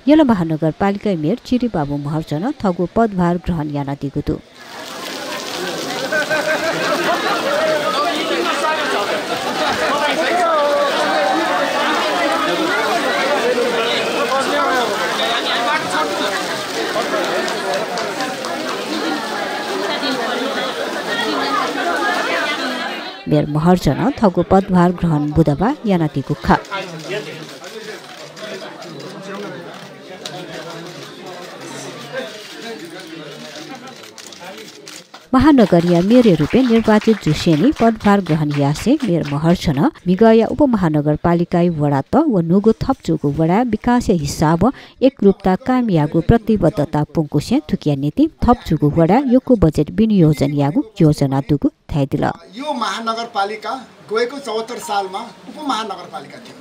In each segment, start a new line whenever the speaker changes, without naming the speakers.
यला महानगरपालिका मेयर चिरी बाबु महर्जन थगु पदभार ग्रहण याना दिगुतु मेयर महर्जन थगु पदभार ग्रहण बुधबार यानाति गुखा महानगरीय मेयर रूपे निर्वाचित जुसेनी पदभार ग्रहण यासे मेयर महर्जन मिगया उपमहानगरपालिका वडा त व नुगु थपजुगु वडा विकास हिसाब एकरूपता कायम यागु प्रतिबद्धता पुंकुसे थुकिया नीति थपजुगु वडा योको बजेट विनियोजन यागु योजना दुगु थाइदिल
यो महानगरपालिका गएको 74 सालमा उपमहानगरपालिका थियो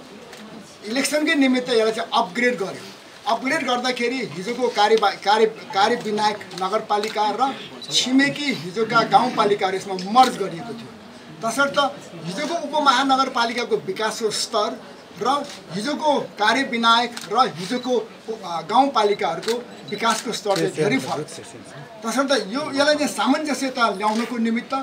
इलेक्सनकै निमित्त यसलाई चाहिँ अपग्रेड गर्यो अपग्रेड गर्दाखेरि हिजोको कार्य विनायक नगरपालिका र छिमेकी हिजोका गाउँपालिकाहरू यसमा मर्ज गरिएको थियो तसर्थ हिजोको उपमहानगरपालिकाको विकासको स्तर र हिजोको कार्य विनायक र हिजोको गाउँपालिकाहरूको विकासको स्तर चाहिँ धेरै फरक छ तसर्थ यसलाई चाहिँ सामञ्जस्यता ल्याउनको निमित्त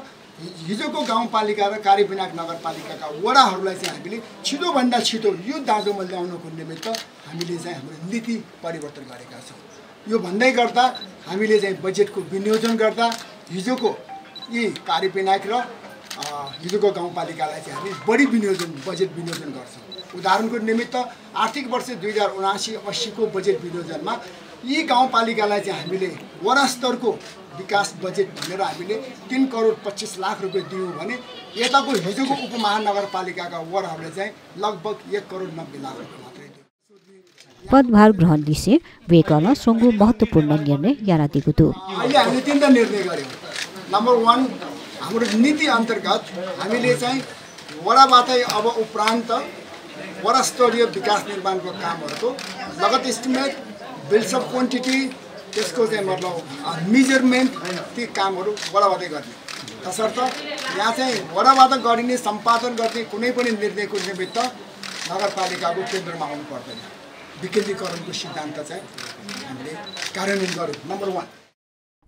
हिजोको गाउँपालिका र कार्य विनायक नगरपालिकाका वडाहरूलाई चाहिँ हामीले छिटोभन्दा छिटो यो दाँजोमा ल्याउनको निमित्त हामीले चाहिँ हाम्रो नीति परिवर्तन गरेका छौँ यो भन्दै गर्दा हामीले चाहिँ बजेटको विनियोजन गर्दा हिजोको यी कार्य विनायक र हिजोको गाउँपालिकालाई चाहिँ हामी बढी बजेट विनियोजन गर्छौँ उदाहरणको निमित्त आर्थिक वर्ष 2079-80 को बजेट विनियोजनमा यी गाउँपालिकालाई चाहिँ हामीले वडा स्तरको विकास बजेट भनेर हामीले 3 करोड 25 लाख रुपैयाँ दियौँ भने यताको हिजोको उपमहानगरपालिकाका वडाहरूले चाहिँ लगभग 1 करोड 90 लाख रुपैयाँ मात्रै दिए
पदभार ग्रहण दिसे वेकल सोंगु महत्त्वपूर्ण निर्णय याना दिगुतु
अहिले हामीले तीनटा निर्णय गर्यौं नम्बर 1 हाम्रो नीति अन्तर्गत हामीले चाहिँ वडाबाटै अब उपरान्त वडा स्तरीय विकास निर्माणको कामहरुको लगत एस्टिमेट बिल्स अफ क्वान्टिटी त्यसको चाहिँ मतलब मेजरमेन्ट ती कामहरु वडाबाटै गर्ने तसर्थ यहाँ चाहिँ वडाबाट गरिने सम्पादन गर्ने कुनै पनि निर्णयको निमित्त नगरपालिकाको केन्द्रमा आउनु पर्दैन विकेन्द्रीकरणको सिद्धान्त चाहिँ हामीले कार्यान्वयन गर्यौं नम्बर 1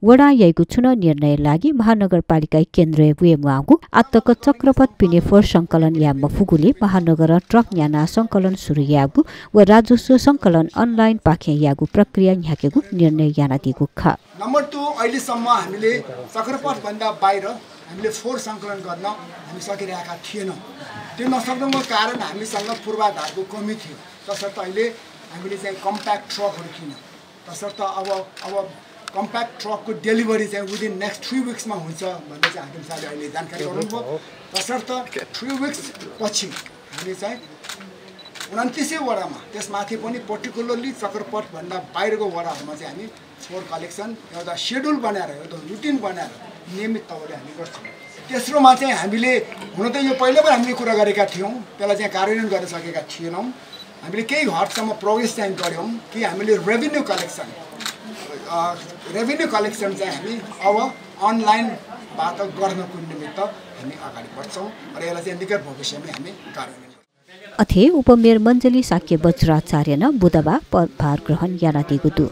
वडा याइगु छुन निर्णय लागि महानगरपालिका केन्द्रीय बुएमुआगु आत्तक चक्रपथ पिने फोर संकलन या मफुगुले महानगर ट्रक याना संकलन सुरु यागु व राजस्व संकलन अनलाइन पाखे यागु प्रक्रिया न्याकेगु निर्णय याना दिगु खा
नम्बर 2 अहिले सम्म हामीले चक्रपथ भन्दा बाहिर हामीले फोर संकलन गर्न हामी सकिरहेका थिएनौं त्यो नसक्नुको कारण हामीसँग पूर्वाधारको कमी थियो तसर्थ अहिले हामीले चाहिँ कम्प्याक्ट ट्रकहरु किन्यौं तसर्थ अब कम्प्याक्ट ट्रकको डेलिभरी चाहिँ विदिन नेक्स्ट 3 वीक्स मा हुन्छ भन्ने चाहिँ हाकिम साहबले अहिले जानकारी गराउनुभयो तसर्थ 3 वीक्स पछि हामी चाहिँ 29 वडामा त्यसमाथि पनि पर्टिकुलरली चक्रपथ भन्दा बाहिरको वडाहरुमा चाहिँ हामी फोर कलेक्सन एउटा शेड्युल बनाएर एउटा रुटिन बनाएर नियमित तवरले हामी गर्छौं तेस्रोमा चाहिँ हामीले हुन त यो पहिले पनि हामीले कुरा गरेका थियौं त्यसलाई चाहिँ कार्यान्वयन गर्न सकेका थिएनौं हामीले केही हदसम्म प्रोग्रेस चाहिँ गर्यौं कि हामीले रेभिन्यू कलेक्सन चाहिँ हामी अब अनलाइन बाट गर्नको निमित्त हामी अगाडि बढ्छौं र यसलाई चाहिँ निकट भविष्यमा हामी कार्यान्वयन
अथे उपमेयर मञ्जली साक्य वज्राचार्यन बुधबार पदभार ग्रहण याना दिगुतु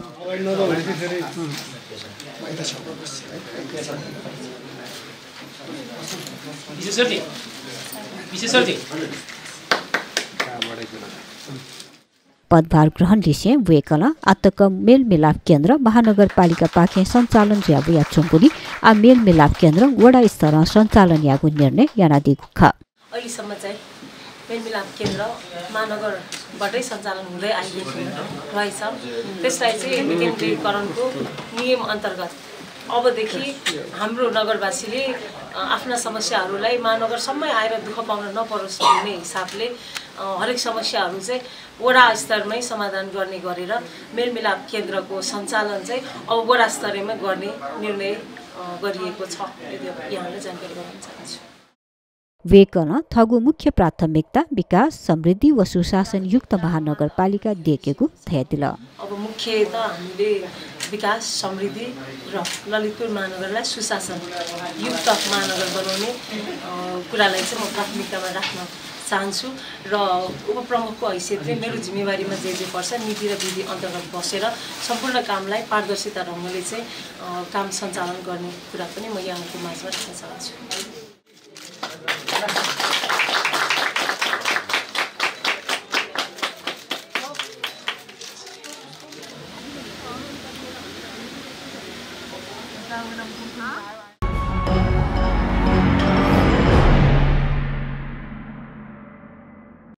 पदभार ग्रहण दिसे वेकल आत्तक मेलमिलाप केन्द्र महानगरपालिका पाखे सञ्चालन ज्याबु या चुम्पुनी आ मेलमिलाप केन्द्र वडा स्तर सञ्चालन यागु निर्णय याना दिगु खा
अहिलेसम्म चाहिँ मेलमिलाप केन्द्र महानगरबाटै सञ्चालन हुँदै आइरहेको रहेछ त्यसलाई चाहिँ विकेन्द्रीकरणको नियम अन्तर्गत अबदेखि हाम्रो नगरवासीले आफ्ना समस्याहरूलाई महानगरसम्मै आएर दुःख पाउन नपरोस् भन्ने हिसाबले हरेक समस्याहरू चाहिँ वडा स्तरमै समाधान गर्ने गरेर मेलमिलाप केन्द्रको सञ्चालन चाहिँ अब वडा स्तरमै गर्ने निर्णय गरिएको छ यहाँलाई जानकारी गराउन चाहन्छु
वेकन थगु मुख्य प्राथमिकता विकास समृद्धि व सुशासन युक्त महानगरपालिका देखेको थ्यादिल
अब मुख्य त हामीले विकास समृद्धि र ललितपुर महानगरलाई सुशासन युक्त महानगर बनाउने कुरालाई चाहिँ म प्राथमिकतामा राख्न चाहन्छु र उपप्रमुखको हैसियतले मेरो जिम्मेवारीमा जे पर्छ नीति र विधि अन्तर्गत बसेर सम्पूर्ण कामलाई पारदर्शिता ढङ्गले चाहिँ काम सञ्चालन गर्ने कुरा पनि म यहाँको माझमा राख्न चाहन्छु।
Huh?